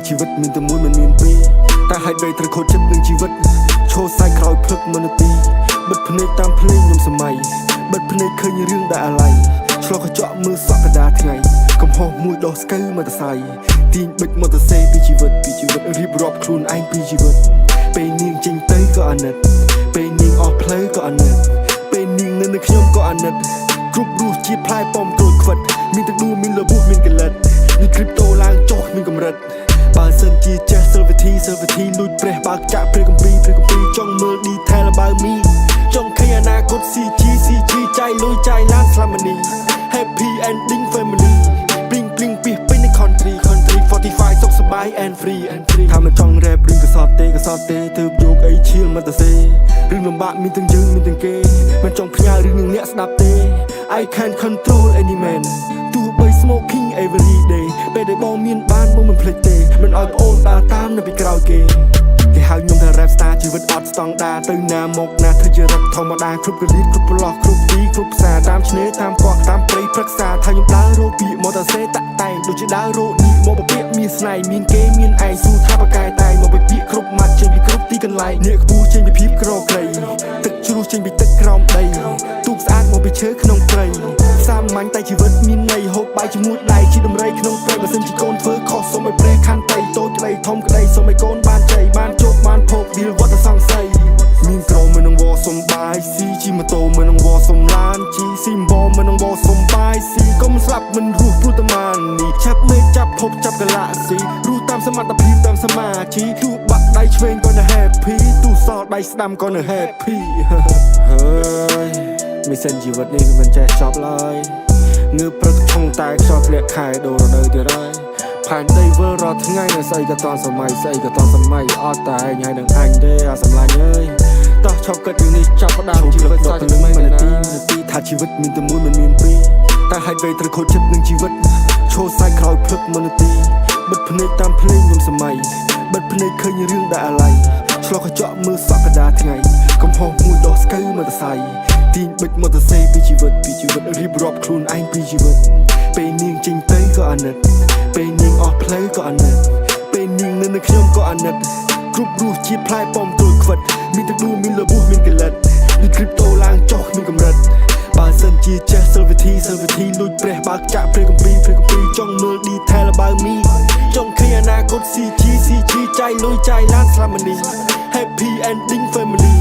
ជីវិតមានតែមួយមិនមានពីរតែហេតុអ្វីត្រូវខូចចិត្តនឹងជីវិតឈរសាយក្រោយភ្លឹកមួយនាទីបិទភ្នែកតាមភ្លេងខ្ញុំសម័យបិទភ្នែកឃើញរឿងដែលអាល័យឆ្លុះកញ្ចក់មើលសក់កដាថ្ងៃកំហុសមួយដោះស្កូវមកតសៃទាញបិចមកតសេពីជីវិតពីជីវិតរៀបរាប់ខ្លួនឯងពីជីវិតពេលនាងចេញទៅក៏អាណិតពេលនាងអស់ផ្លូវក៏អាណិតពេលនាងនៅនឹងខ្ញុំក៏អាណិតគ្រប់រសជាតិផ្លែប៉ោមក្រូចខ្វិតមានទឹកដួមានលបួសមានកលិតមាន crypto ឡើងចុះមានកម្រិតបើសិនជាចេះសិលវិធីសិលវិធីលួចព្រះបើកចាក់ព្រះគម្ពីរព្រះគម្ពីរចង់មើល detail បើមីចង់ឃើញអនាគត CG CG ចាយលុយចាយឡានស្លាប់មនី Happy ending family ព្រីងព្រីងពីពេញใน country country 45សុខសប្បាយ and free and free ថាមិនចង់ rap រឿងកសត់ទេកសត់ទេទើបយកអីឈៀលមកទៅសេរឿងលំបាកមានទាំងយើងមានទាំងគេមិនចង់ផ្ញើរឿងនឹងអ្នកស្ដាប់ទេ I can't control any man ទោះបី smoking every day ពេលដែលបងមានបានបងមិនភ្លេចទេមិនឲ្យប្អូនដើរតាមនៅពីក្រោយគេគេហៅខ្ញុំថា rap star ជីវិតអត់ស្តង់ដាទៅណាមកណាធ្វើជារឹកធម្មតាគ្រប់កលៀតគ្រប់ប្រឡោះគ្រប់ទីគ្រប់ផ្សារតាមឆ្នេរតាមកោះតាមព្រៃព្រឹក្សាថាខ្ញុំដើររកពាក្យមកតាសេតាក់តែងដូចជាដើររកនេះមកពពាកមានស្នេហ៍មានគេមានឯងស៊ូថាបកែតែងមកពីពាក្យគ្រប់ម៉ាត់ចេញពីគ្រប់ទីកន្លែងអ្នកខ្ពស់ចេញពីភាពក្រក្រៃទឹកជ្រោះចេញពីទឹកក្រោមដីទូកស្អាតមកពីឈើក្នុងព្រៃសាមញ្ញតែជីវិតមានន័យហូបបាយជាមួយដៃជាដំរីក្នុងព្រៃបើសិនជាកូនធ្វើខុសសូមឲ្យព្រះខន្តីតូចក្តីធំក្តីសូមឲ្យកូនបានជ័យបានជោគបានភោគវាលវត្តសង្ស័យមានក្រមួយនឹងវសំបាយស៊ីជិះម៉ូតូមួយនឹងវសំឡានជីស៊ីមបមួយនឹងវសំបាយស៊ីកុំស្លាប់មិនរស់ព្រោះតែម៉ានីចាប់មេឃចាប់ភពចាប់កាឡាស៊ីរស់តាមសមត្ថភាពតាមសមាជិទោះបាក់ដៃឆ្វេងក៏នៅ happy ទោះសល់ដៃស្ដាំក៏នៅ happy ហើយមីសិនជីវិតនេះវាមិនចេះចប់ឡើយងើបព្រឹកឆុងតែខ្យល់ធ្លាក់ខែដូររដូវទៀតហើយផែនដីវិលរាល់ថ្ងៃនៅស្អីក៏តន់សម័យស្អីក៏តន់សម័យអត់តែឯងហើយនឹងអញទេអាសម្លាញ់អើយតោះឈប់គិតរឿងនេះចាប់ផ្ដើមជីវិតសាជាថ្មីមួយនាទីនាទីថាជីវិតមានតែមួយមិនមានពីរតែហេតុអ្វីត្រូវខូចចិត្តនឹងជីវិតឈរសាយក្រោយភ្លឹកមួយនាទីបិទភ្នែកតាមភ្លេងខ្ញុំសម័យបិទភ្នែកឃើញរឿងដែលអាល័យឆ្លុះកញ្ចក់មើលសក់កដាថ្ងៃកំហុសមួយដោះស្កូវមកតសៃទាញបិចមកតសេពីជីវិតពីជីវិតរៀបរាប់ខ្លួនឯងពីជីវិតពេលនាងចេញទៅក៏អាណិតពេលនាងអស់ផ្លូវក៏អាណិតពេលនាងនៅនឹងខ្ញុំក៏អាណិតគ្រប់រសជាតិផ្លែប៉ោមក្រូចខ្វិតមានទឹកដួមានលបួសមានកលិតមាន crypto ឡើងចុះមានកម្រិតបើសិនជាចេះសិលវិធីសិលវិធីលួចព្រះបើកចាក់ព្រះគម្ពីរព្រះគម្ពីរចង់មើល detail បើមីចង់ឃើញអនាគត CG CG ចាយលុយចាយឡានស្លាប់មនី Happy ending family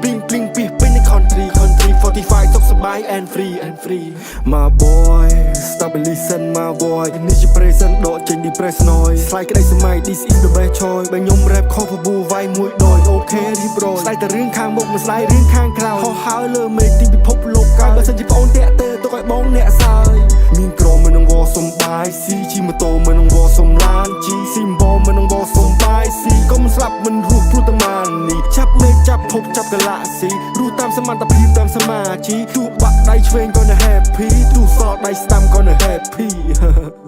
ព្រីងព្រីងពីពេញใน country country 45សុខសប្បាយ and free and free. My boy, stop and listen my voice នេះជា present ដកចេញ depress noise ស្លាយក្តីសម័យ this is the best choice បើខ្ញុំ rap ខុសបបួវាយមួយដោយ okay រៀបរយស្ដាយតែរឿងខាងមុខមិនស្ដាយរឿងខាងក្រោយហោះហើរលើមេឃទីពិភពលោកកាយបើសិនជាប្អូនតាក់ទេទុកឲ្យបងអ្នកសើយមានក្រមួយនឹងវសំបាយស៊ីជិះម៉ូតូមួយនឹងវសំឡានជីស៊ីមបមួយនឹងវសំបាយស៊ីកុំស្លាប់មិនរស់ព្រោះតែម៉ានីចាប់មេឃចាប់ភពចាប់កាឡាស៊ីរស់តាមសមត្ថភាពតាមសមាជិទោះបាក់ដៃឆ្វេងក៏នៅ happy ទោះសល់ដៃស្ដាំក៏នៅ happy.